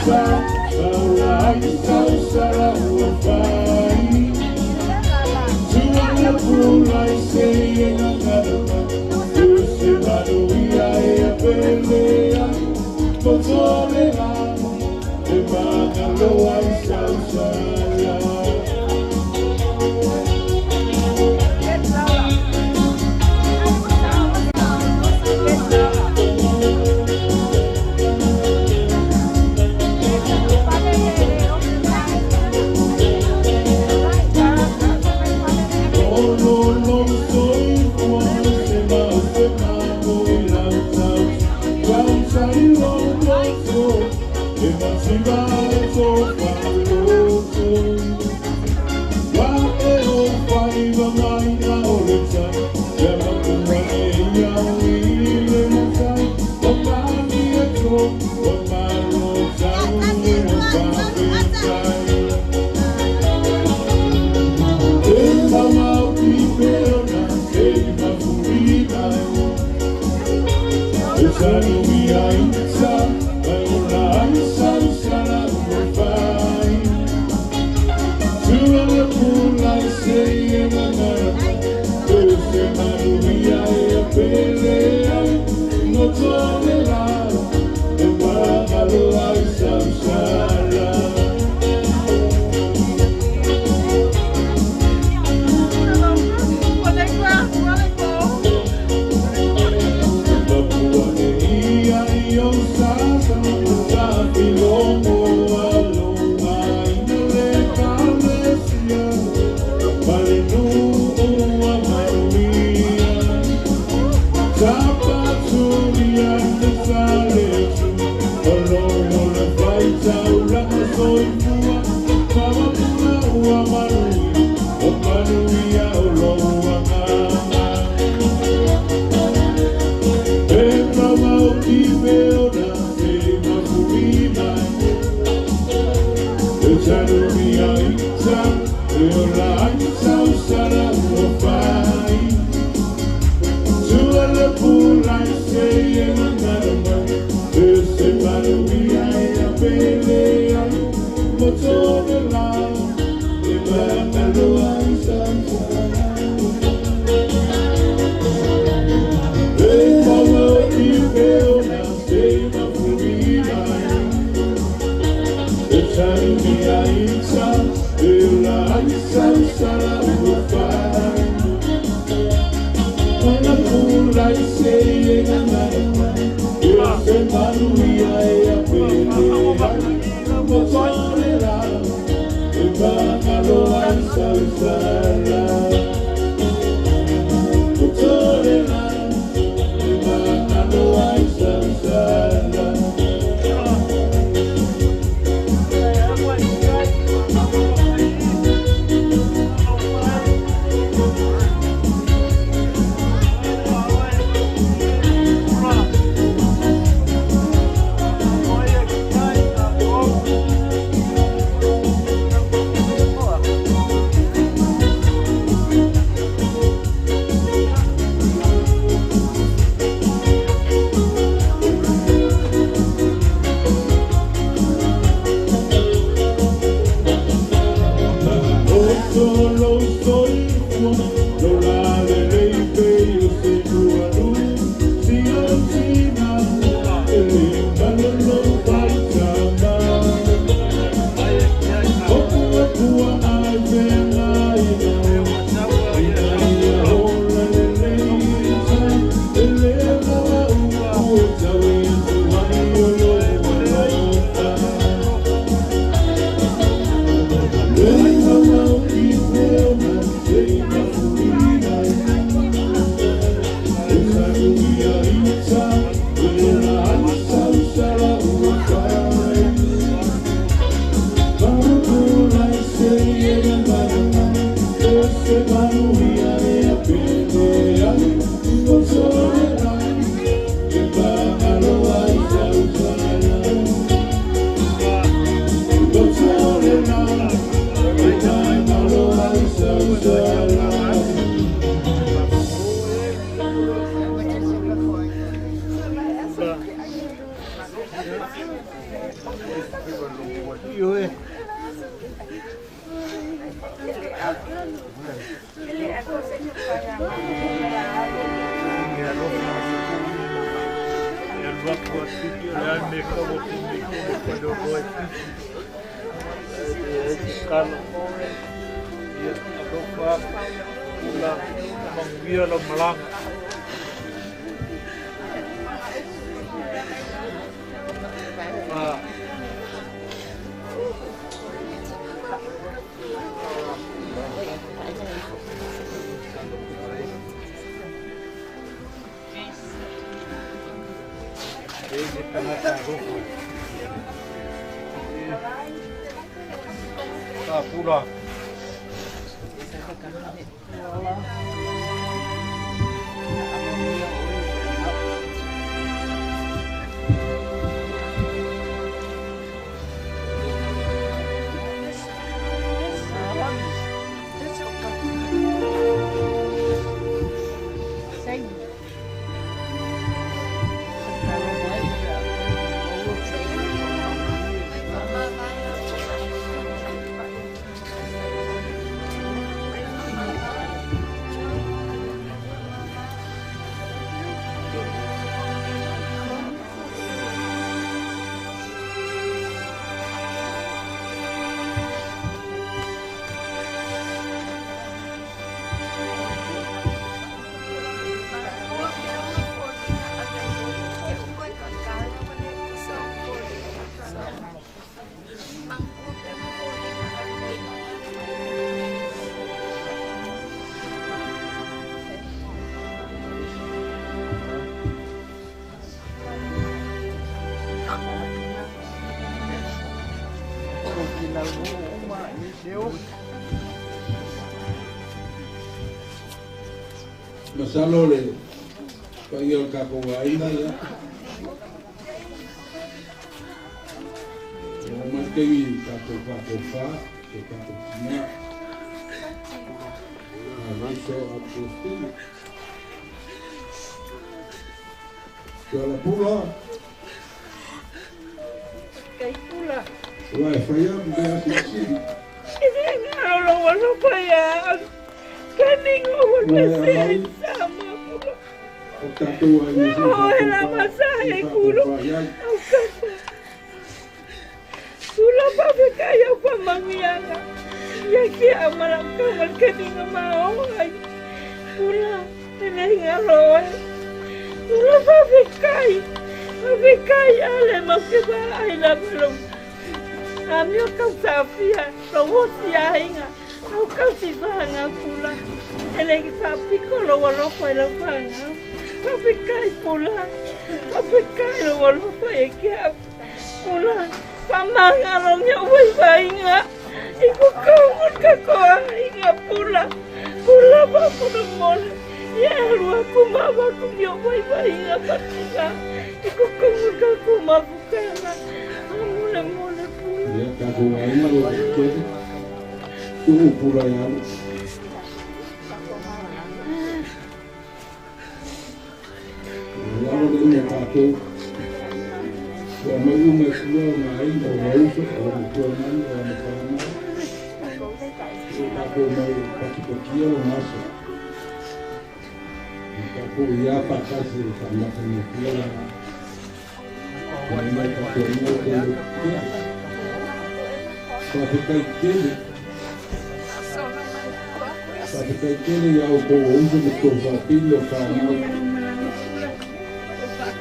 What? Masalo le paia o le tatou aiga ia. O mai le taimi tatou faatofa e tatou tina. Aviso apostili. Tuala pula. Kai pula. Ua e whaia mea sisiri. Ina lo walo paia. Kaningo walo se sama pula. O tatou ai me O la masahe kulo. Au kapa. Pula pa kaya pa mangianga. Ya ki amala kamal kaningo mao ai. Pula tenenga roe. Pula pa kai. Kai ale makiba ai la pula. Amio kau safia, lo wosia inga. Au kau si fanga pula. Ele fa pico lo walo fa lo fanga. Fa kai pula. Fa kai lo walo fa e kia pula. Fa manga lo nya wai fa inga. Iku kau mun ka ko inga pula. Pula pa pula mole. Ya lu aku ma ba ku yo wai fa inga patinga. Iku kau mun ka ku ma bukana. Amule mole pula. Ia tatou aiga o tele. Tuu pula ia alu. Lalo le uma tatou. Ua mai uma e pula o ngā aiga o mauso, o matua mai, o ana whanau. O tatou mai patipatia o ngasa. O tatou ia whakasi e whanaka pula la. Mai mai tatou inga o te ia. Whawhetai tele. Whawhetai tele ia o kou ouso me tō whapili o whanau.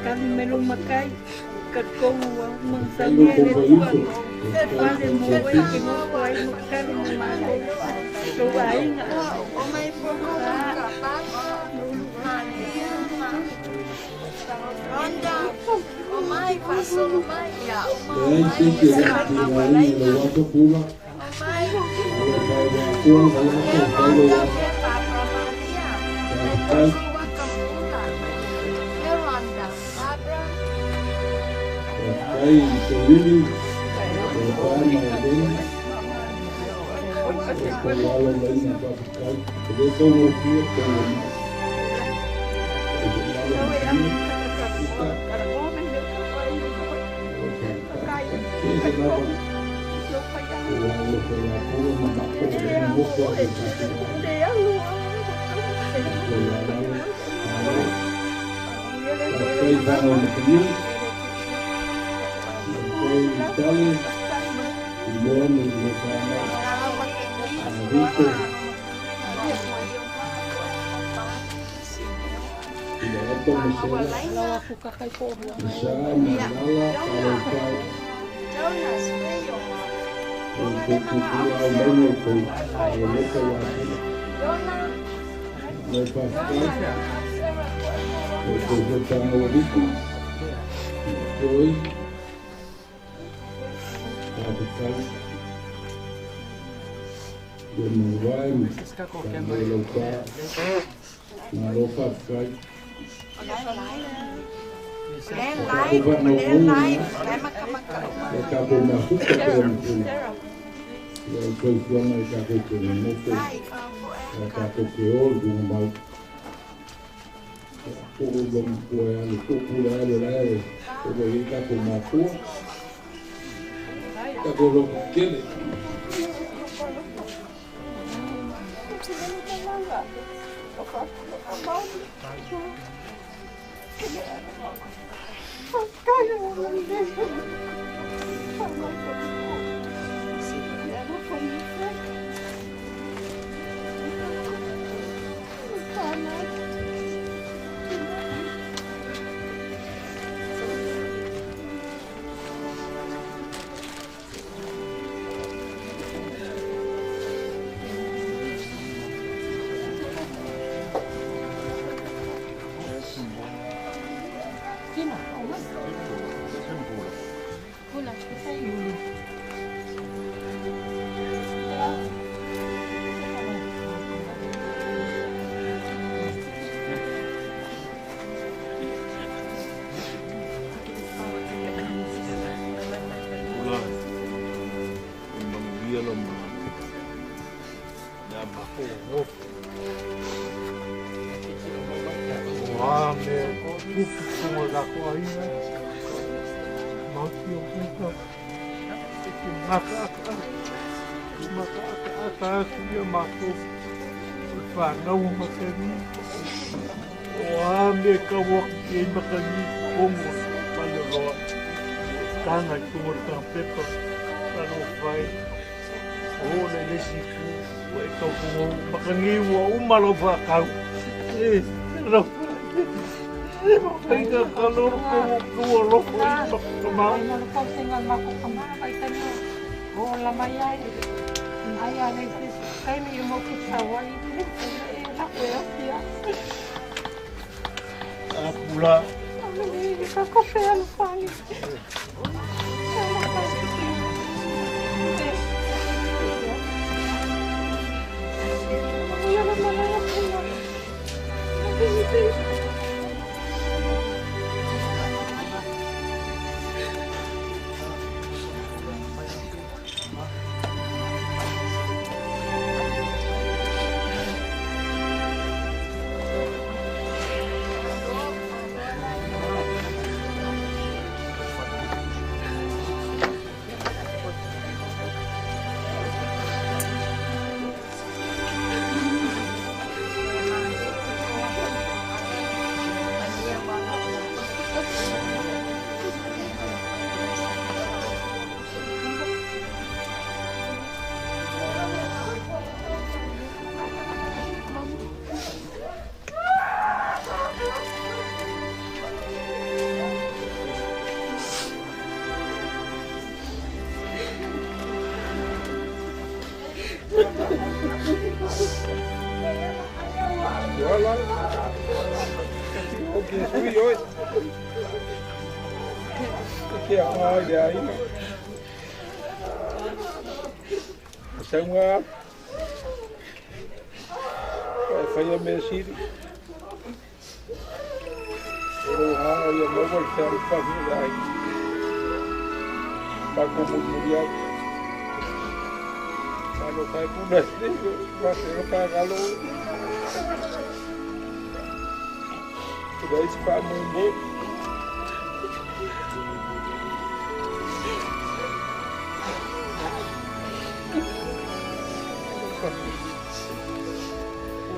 Kami melumakai kakoua mangsamia le tua fale moe ke mo ai mo kami mo to ainga o mai poko ka pa Ronda o mai paso mai ya o mai se ke le lo wato pula o mai o vai wa ko vai ko vai lo wa Ai, te lili, te pai mai lena, o ko lalo leina papakai, te le tau o fia te o mai. O te lalo leina, ita.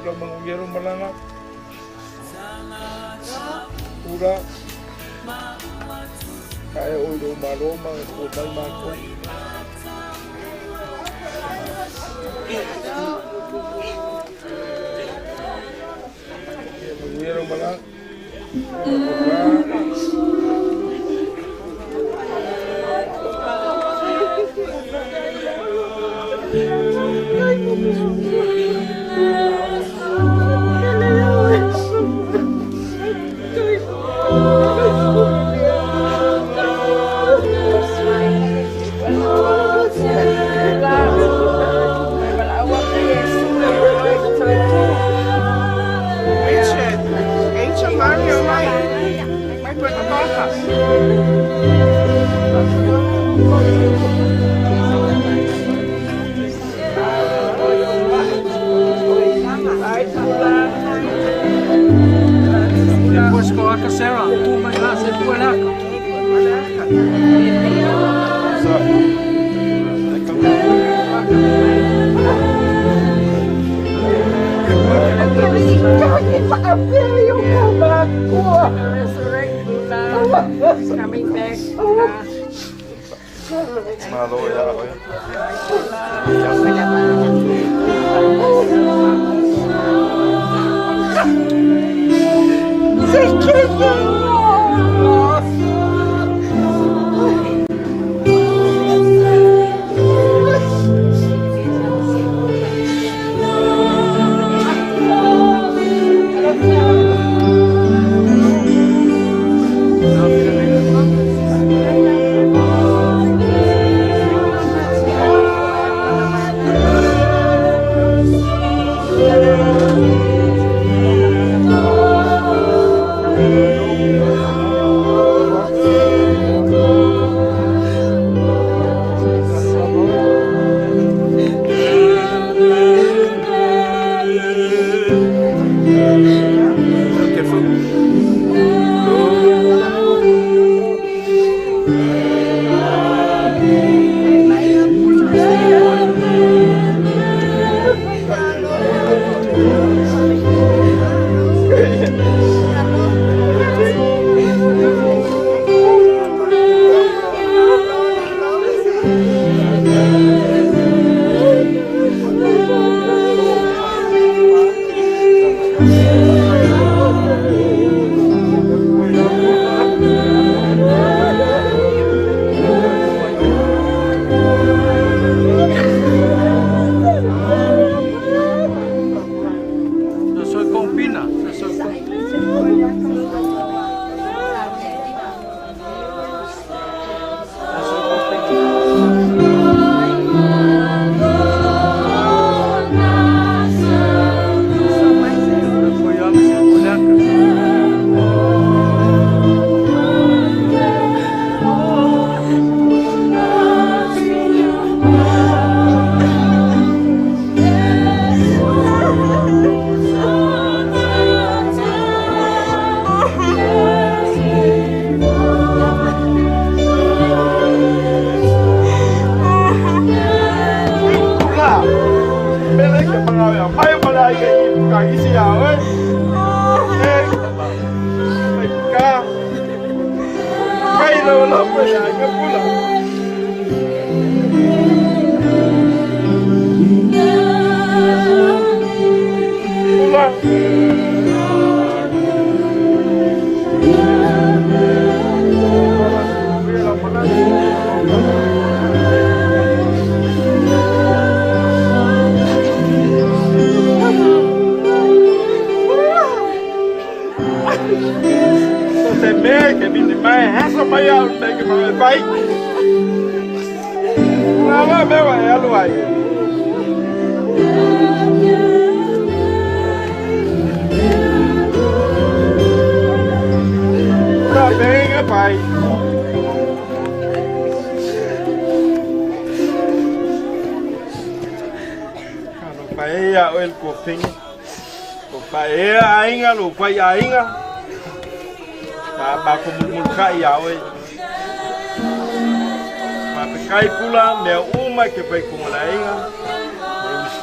Pula manguiero malanga. Pula. Kaya o ilo malo mga kumay mako. Manguiero malanga. Coming back.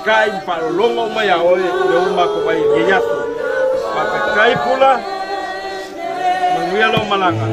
Faafetai ma faalologo uma iā oe lea ua matou vaai i lenei aso. Faafetai Pula, manuia lou malaga.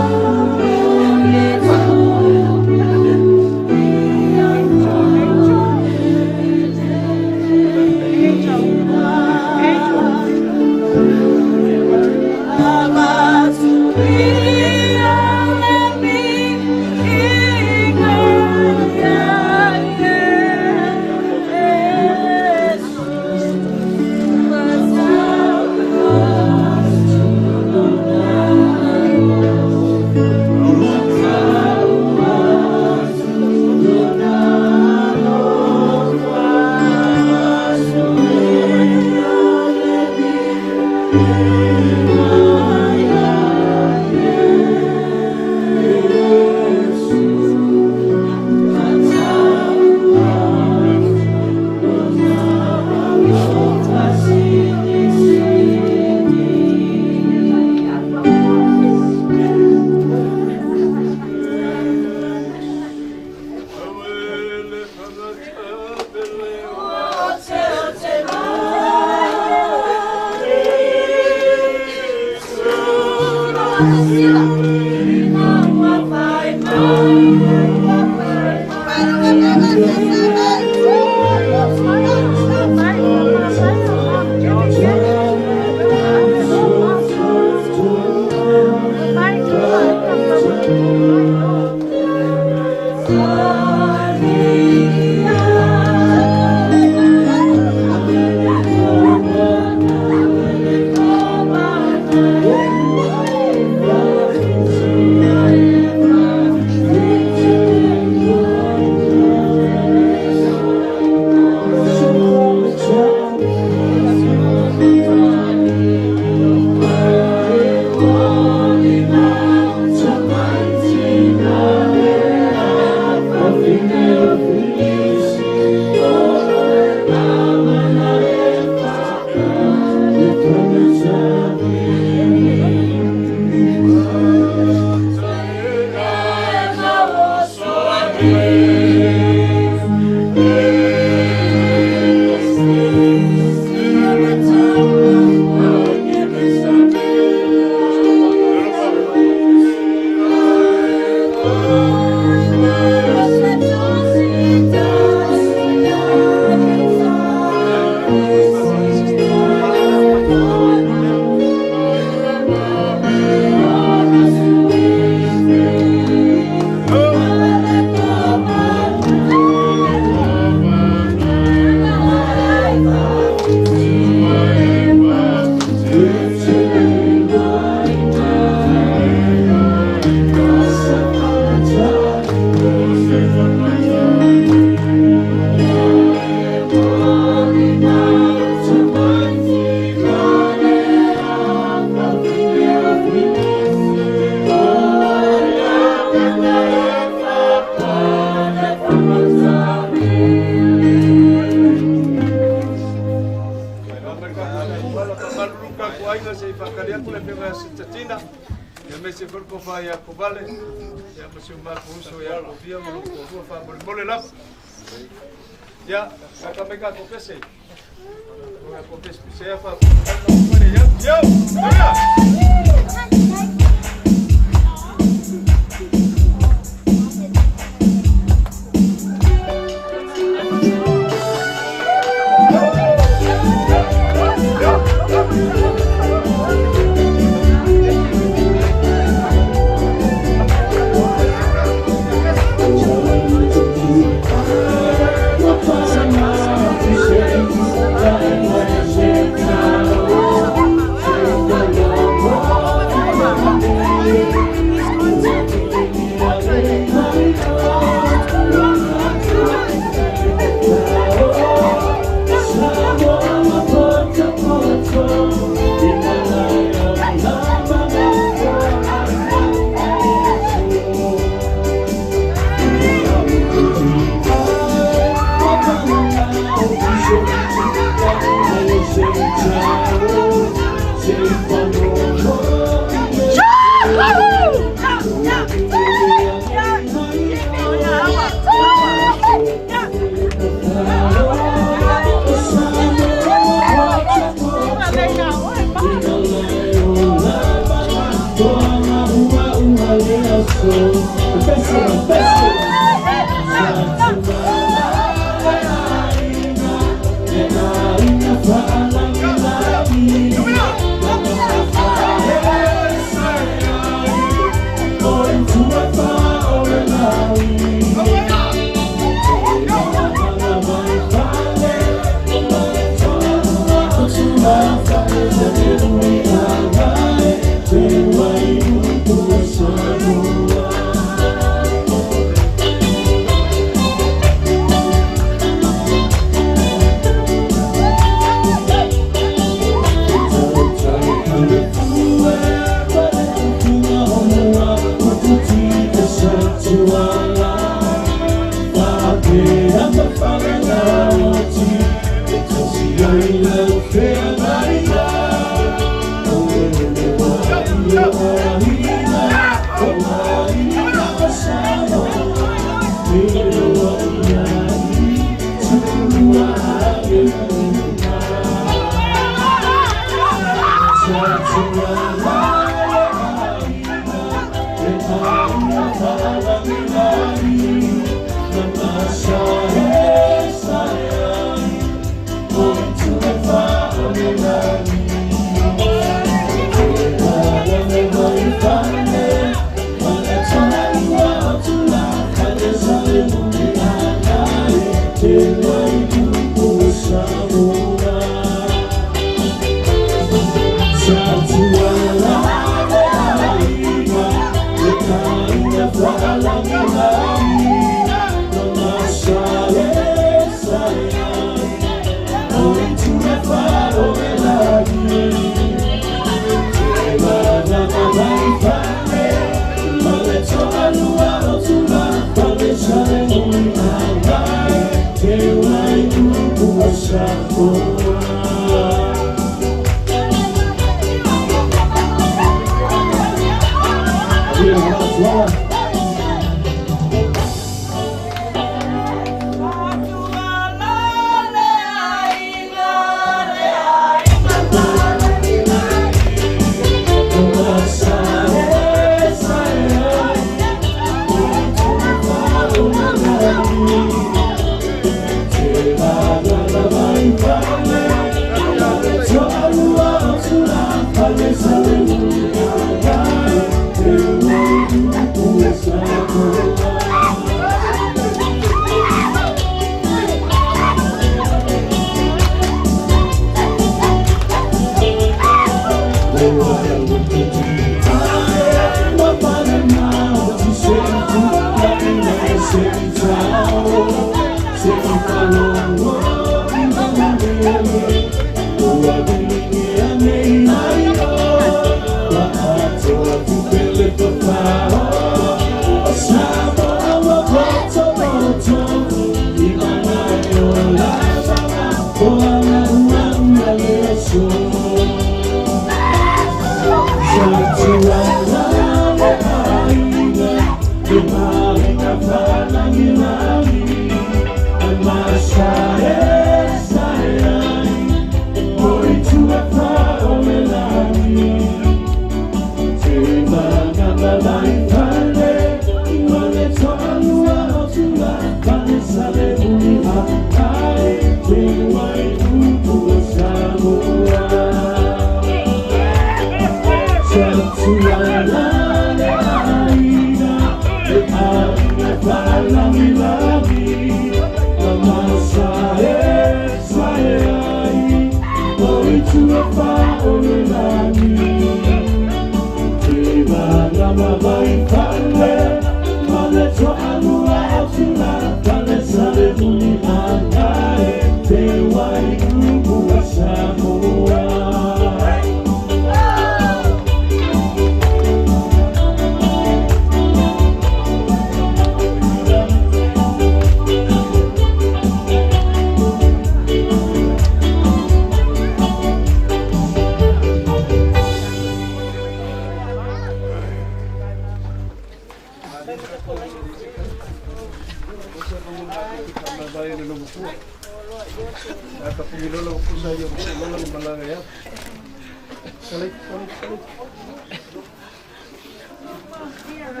Ya,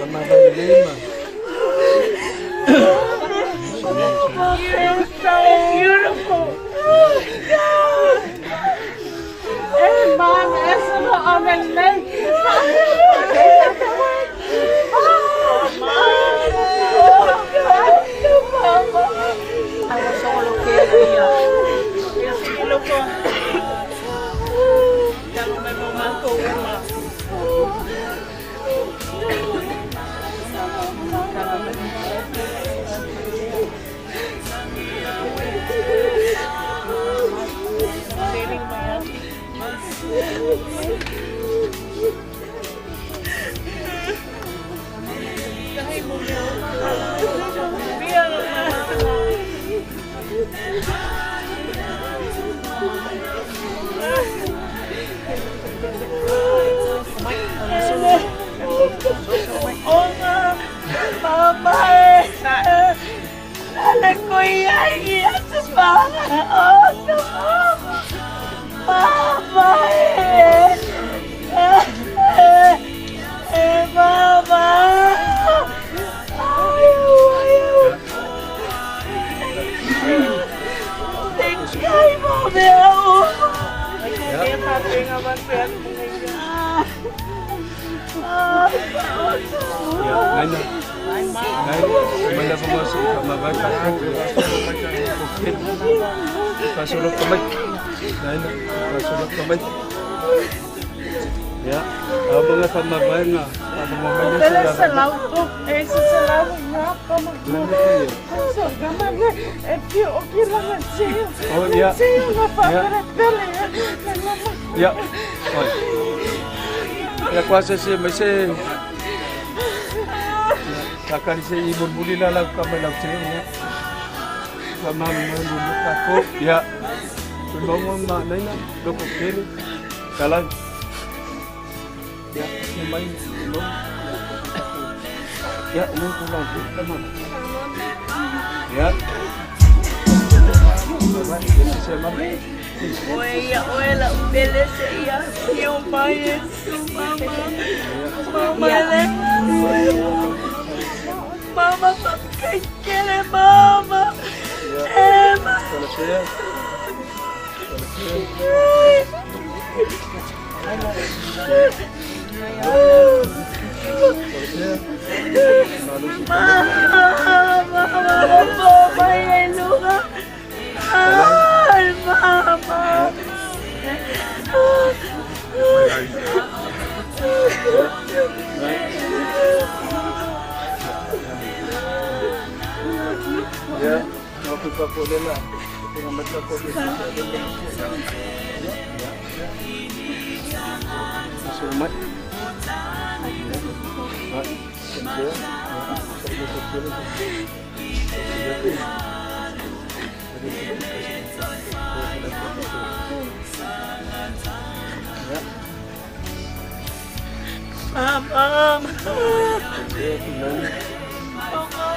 mama lima. You're so beautiful. Oh, God. Hey, Mom, it's not on the lake. Ya, abang nga pamabay nga. Oh ya. Ya. Ya kuasa si mese. Takari se ibur buli lalau kamai lau seo ya. Kama mo kako ya. Tulongon ma naina loko kele. Kalang. Ya, may tulong. Ya, ini pulang kama. Ya. Oi, oi, la beleza ia, eu pai, mama, mama, mama, papai, que mama, mama. Mama, mama, Ay, mama. Ya, no pa po nila. Sumat. Ya. Mama.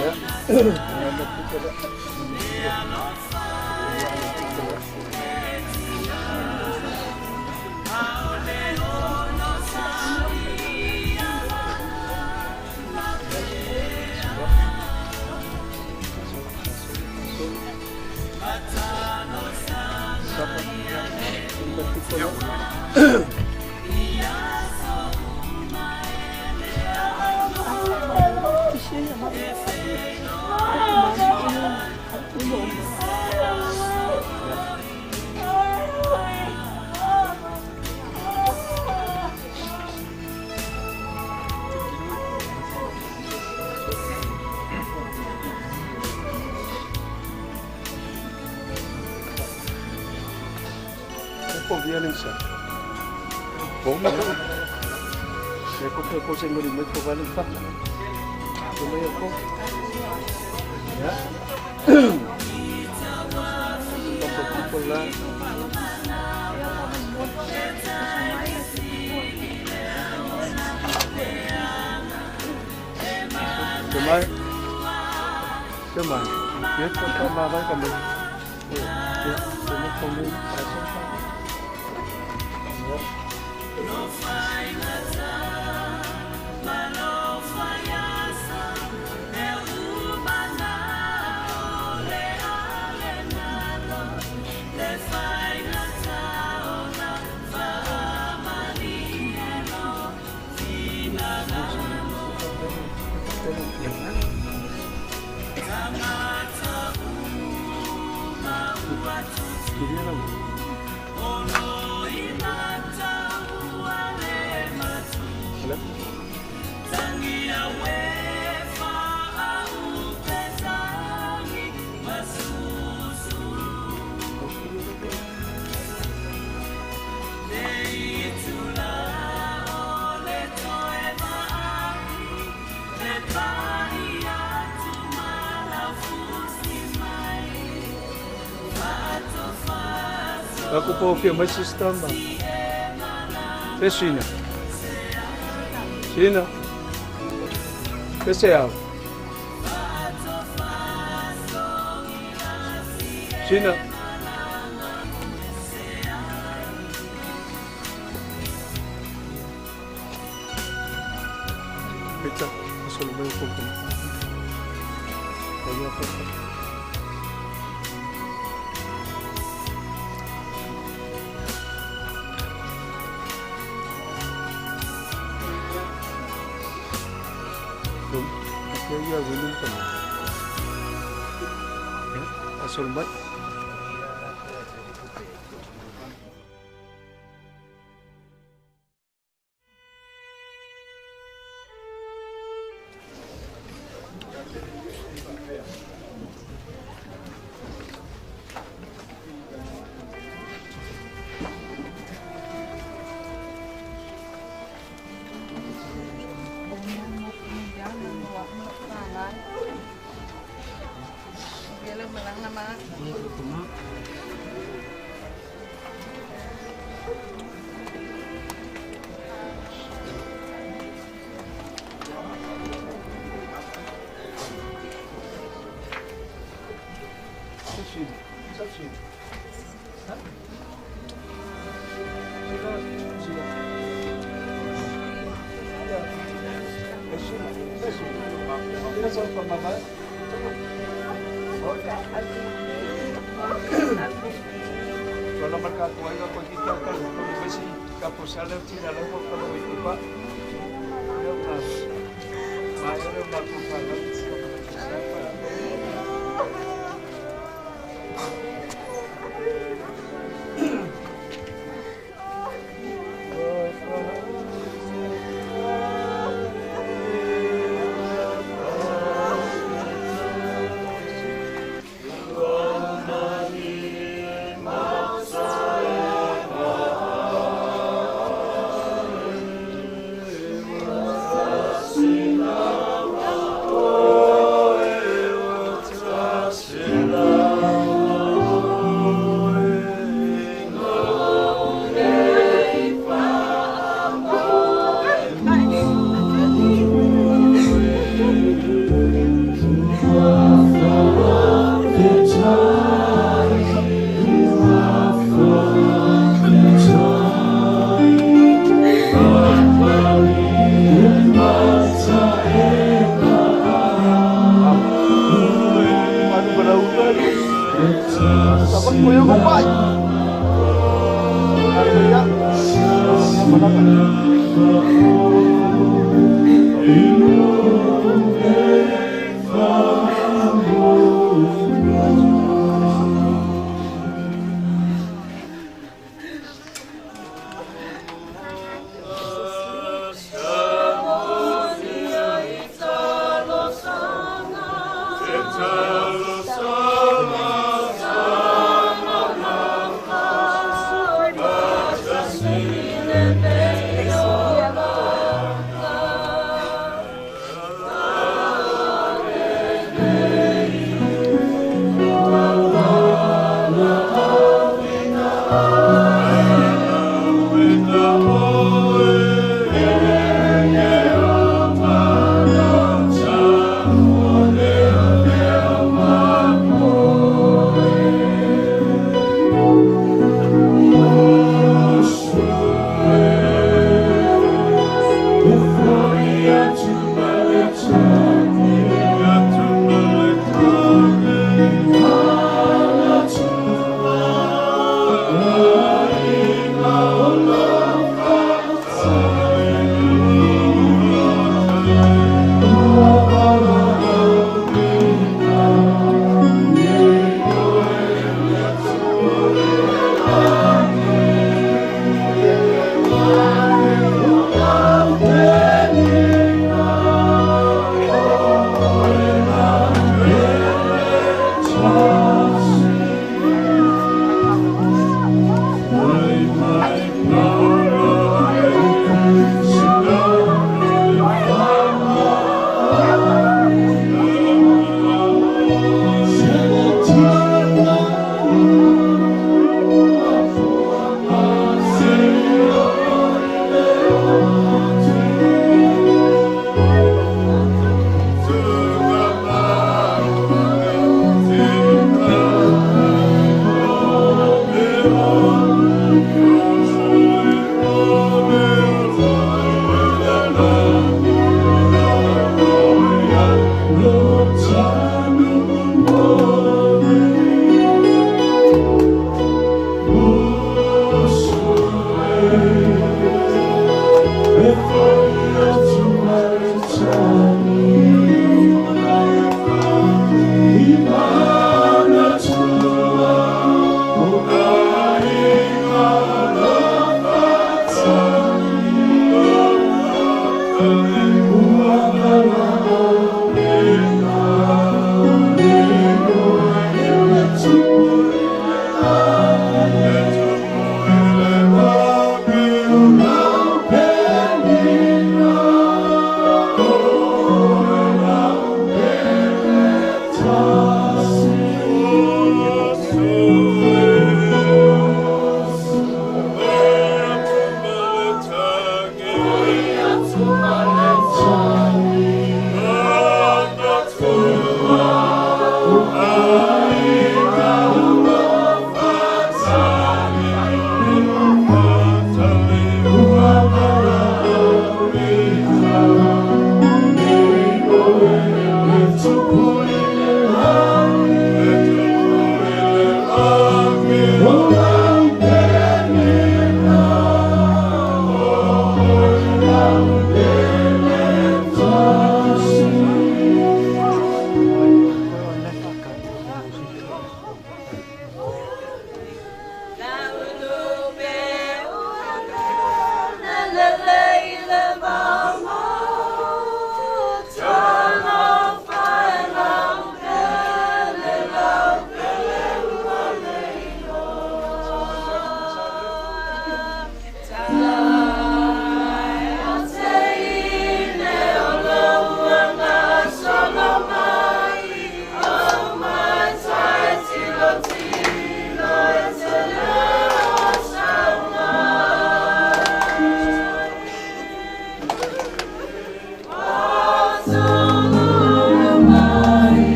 Ya. Violência. Bom, mas eu comprei coisa em Morimoi, ko vale pa. Como eu ko. Ako po fia mai sistema. Pesina. Sina. Pese au. Sina. Pita, solo me po. Kaya po. Asolmat.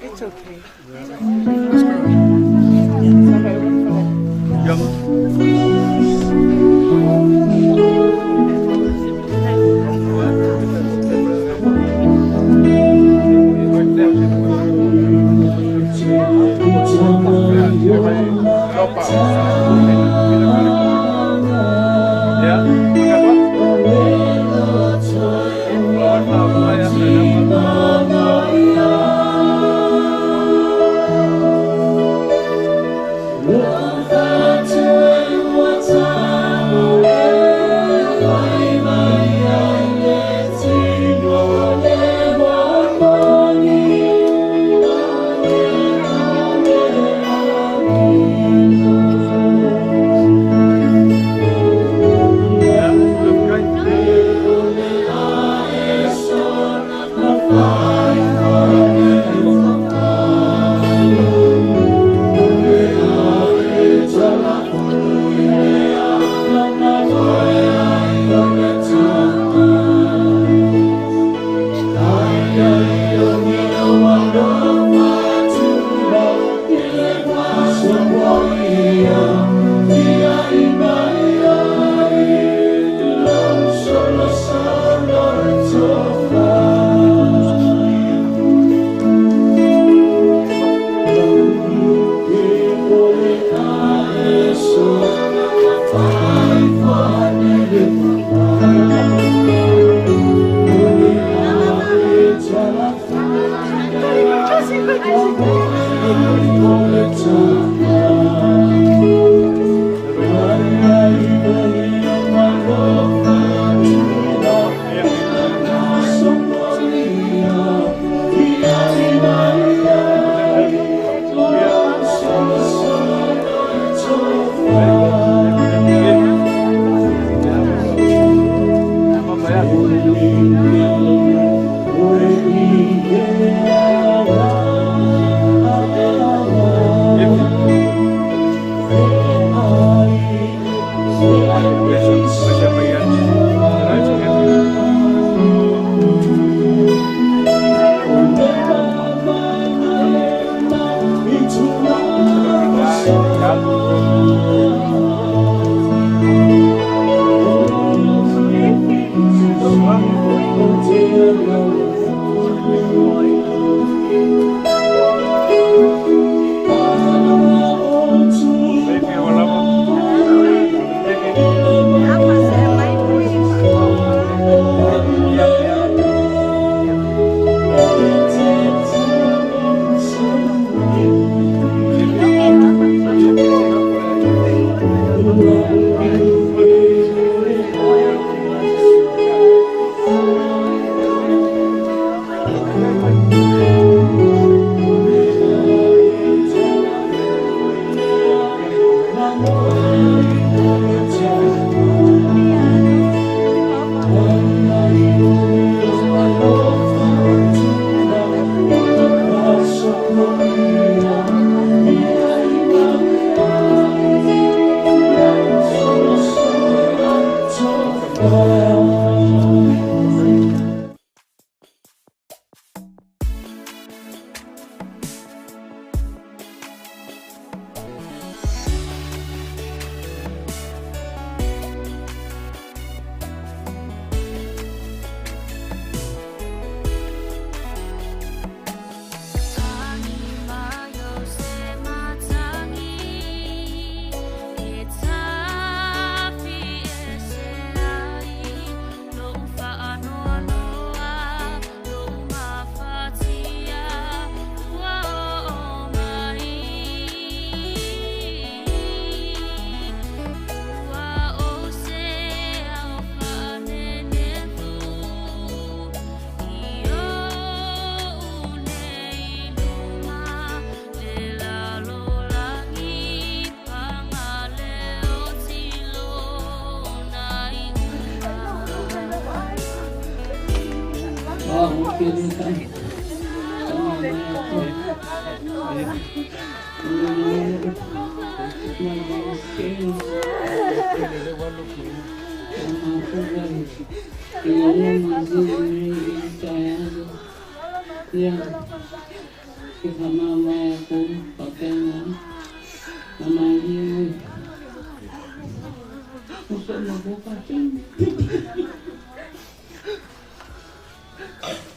It's okay. Let's go. Yeah.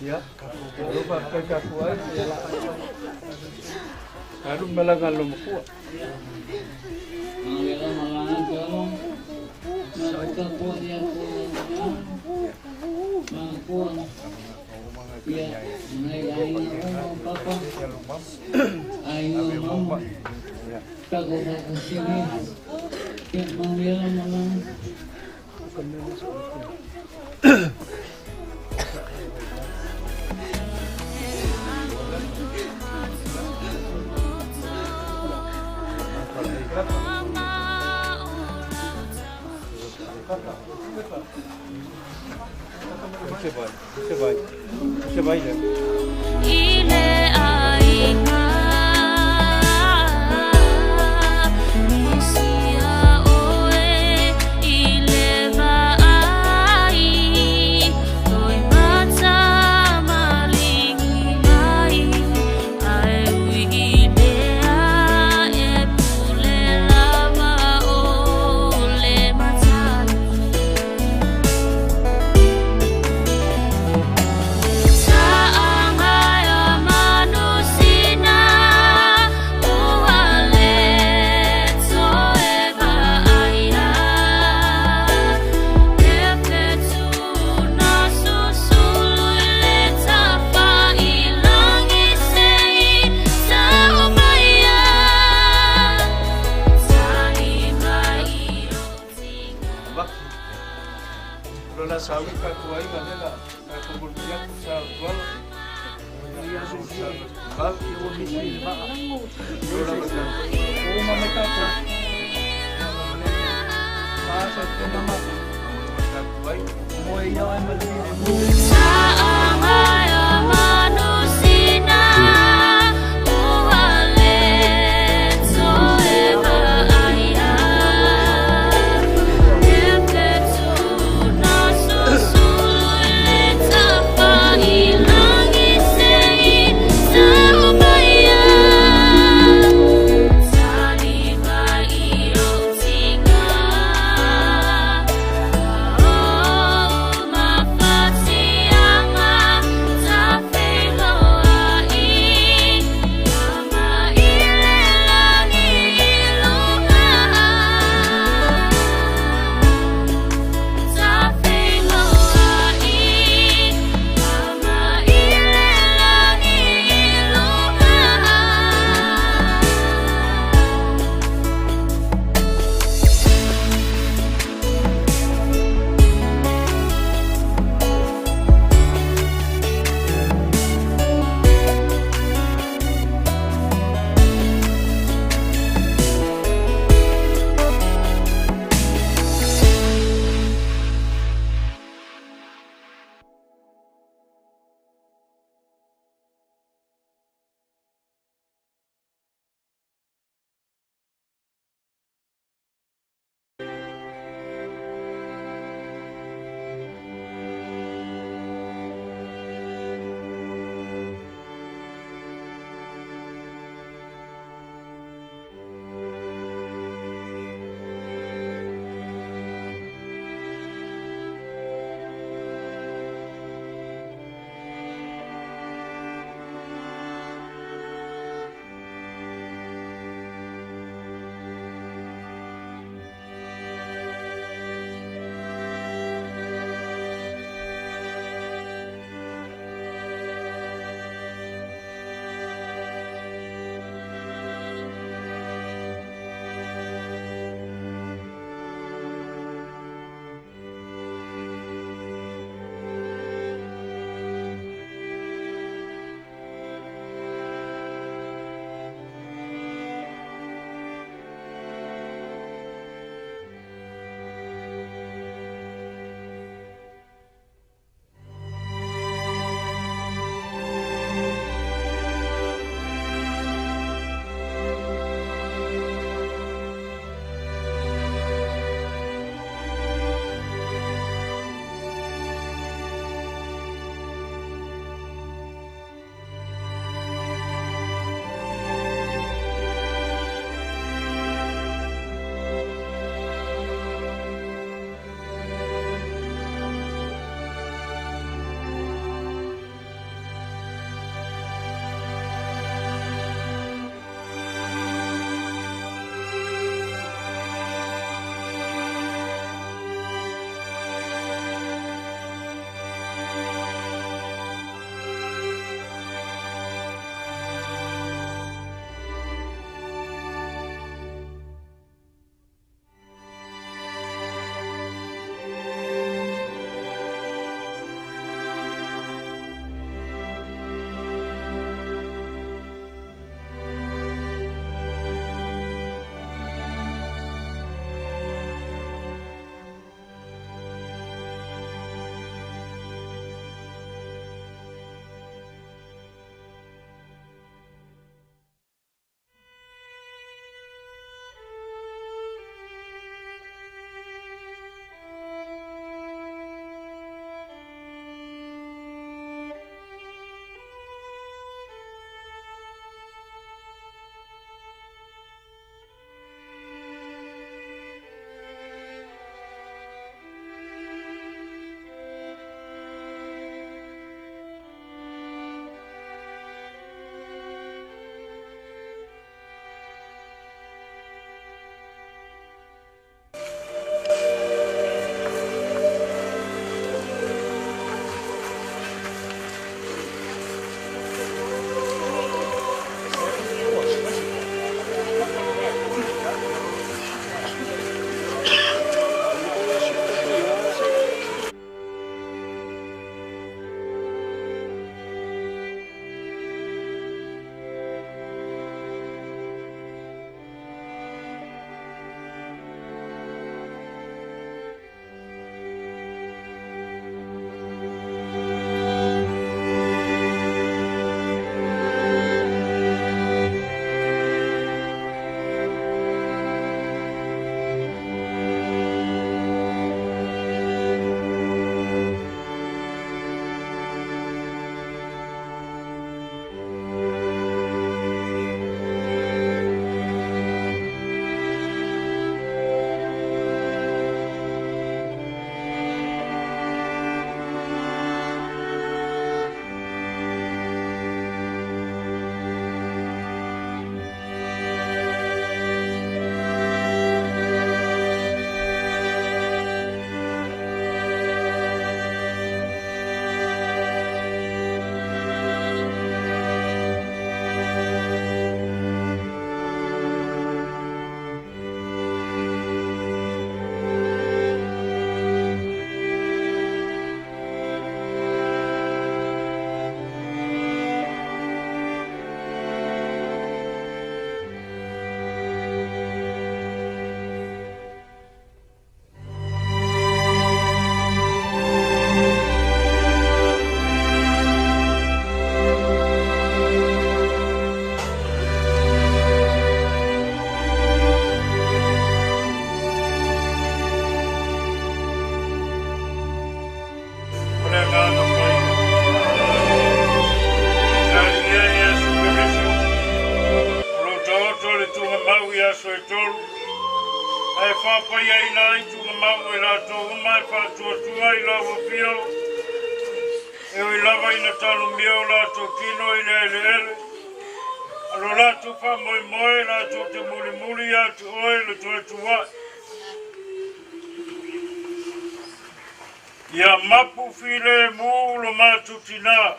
Ya, lupa kekakuan. Aru malangan lumukua. faapaiaina ai tugamau e latou uma e faatuatua i lau afio, e ui lava ina talomia o latou tino i le eleele, a lo latou faamoemoe latou te mulimuli ia te oe le toe tuuai. Ia mapu filemu lo matou tinā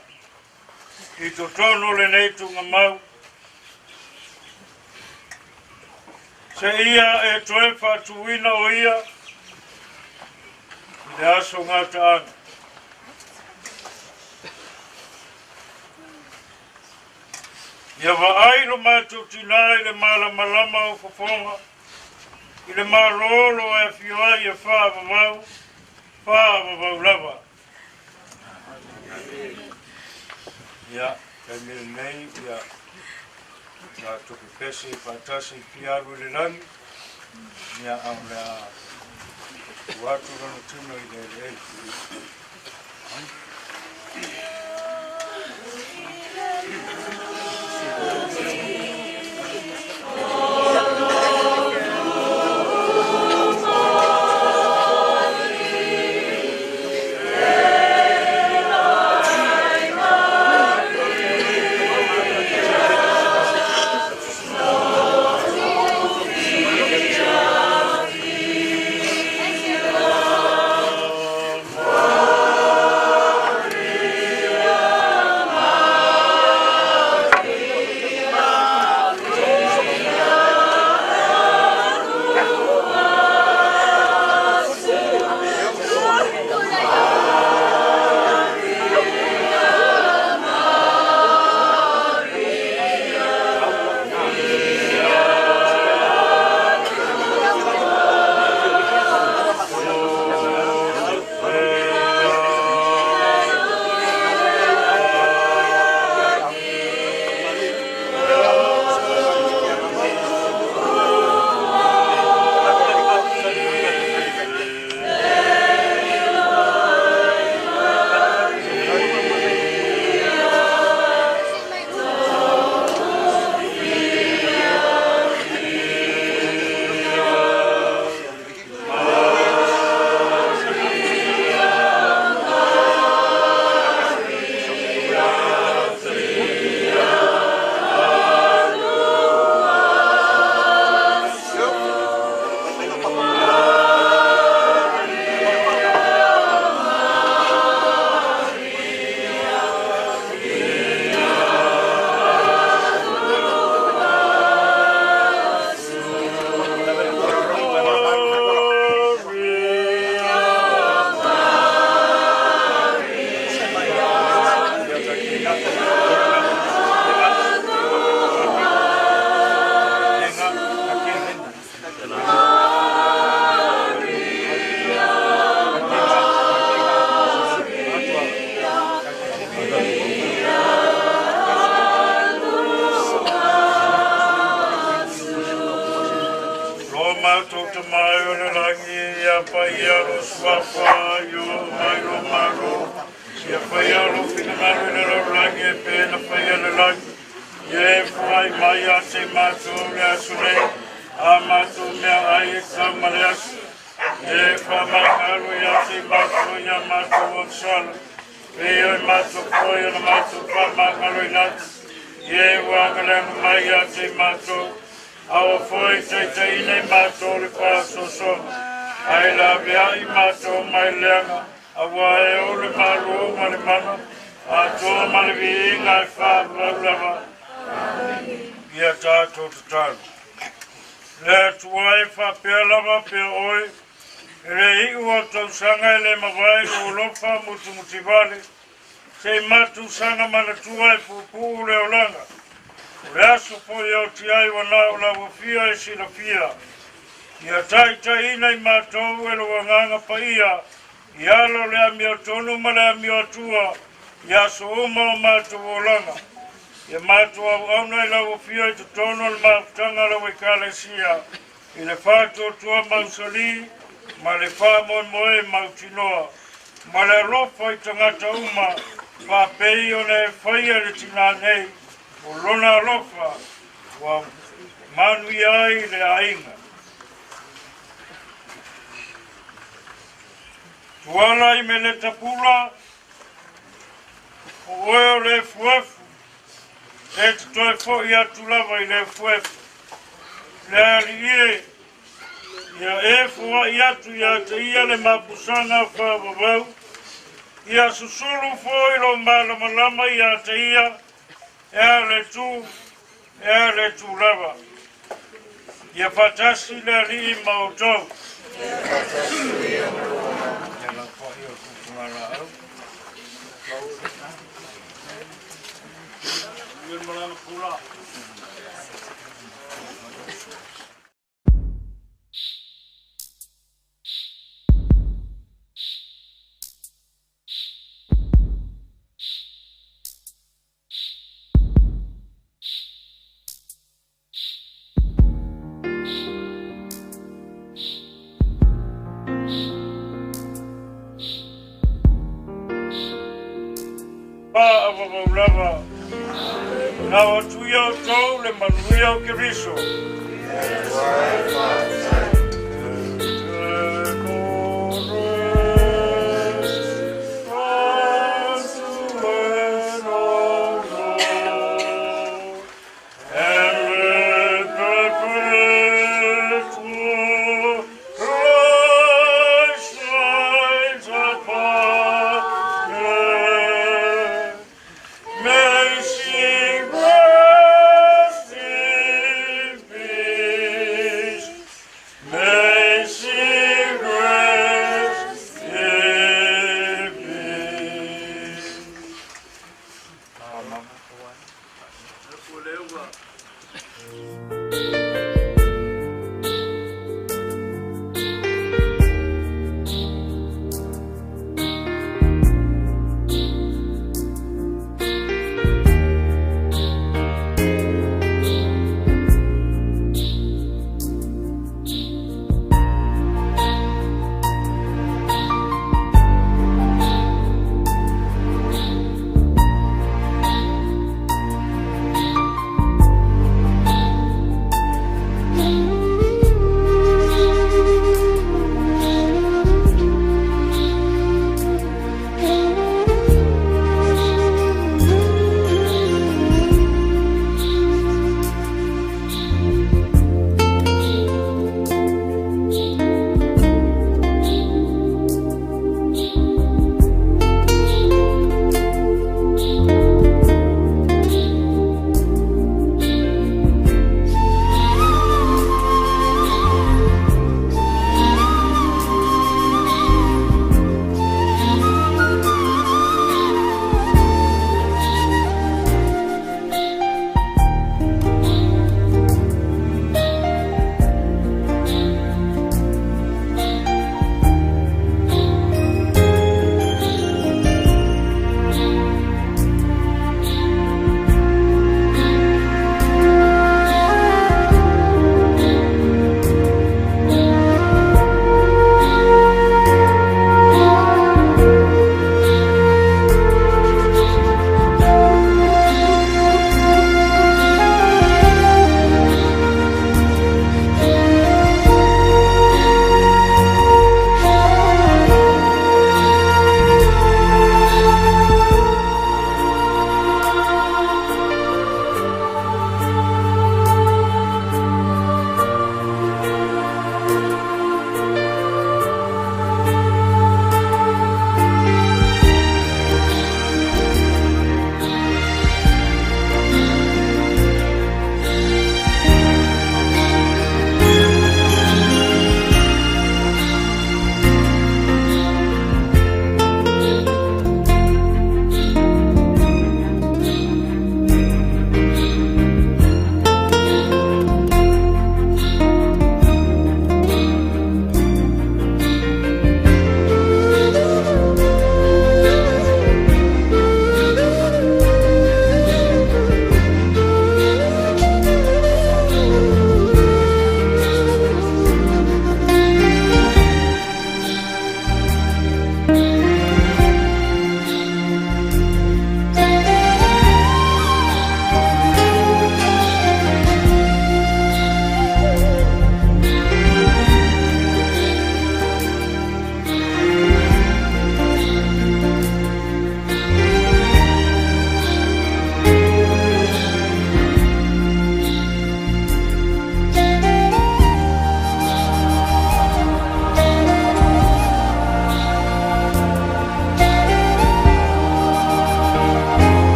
i totonu o lenei tugamau, seia e toe faatuina o ia i le aso gataaga. Ia vaai lo matou tinā i le malamalama o fofoga, i le malolo e afio ai e faavavau, faavavau lava. Ia, taimi lenei, ia, sa tupe pese faatasi i fia alu i le lagi, ia, a o le a tuu atu lona tino i le eleele. Lo matou Tama e o le lagi, ia paia lou suafa, ia oo mai lou Malo, ia faia lou finagalo i le lalolagi e pei ona faia i le lagi. Ia e foai mai ia te matou le aso nei, a matou meaai e tatau ma le aso. Ia e faamagalo ia te matou i a matou agasala, pei o e matou foi ona matou faamagaloina atu. Ia e ua agaleaga mai ia te matou, Aua foi taitaiina i matou le faasoasoaga, ae laveai matou mai le leaga, aua e ou le Malo ma le mana, atoa ma le viiga e faavavau lava. Ia tatou tatalo. Le Atua e faapea lava pea oe, e le iu au tausaga e le mavae lou alofa mutumutivale, Se i matou saga manatua e puupuu le olaga, o le aso foi e oti ai ua na o lau afia e silafia. Ia taitaiina i matou e lou Agaga Paia i ala o le amiotonu ma le amioatua i aso uma o matou olaga. Ia matou auauna i lau afia i totonu o le mafutaga a lau Ekalesia i le faatuatua mausali ma le faamoemoe mautinoa, ma le alofa i tagata uma, faapei ona e faia i le tinā nei, o lona alofa ua manuia ai le aiga. Tuala i Meletapula, o oe o le efuefu, e te toe fo'i atu lava i le efuefu. Le Alii e, ia e foai atu ia te ia le mapusaga faavavau, ia susulu foi lo malamalama ia te ia, e a le tu, e a le tu lava. Ia faatasi le Alii ma outou. Ia lafoai o tupugalaau. Ia malanga pula. Faavavau lava. Na o atu ia outou le manuia o Keriso.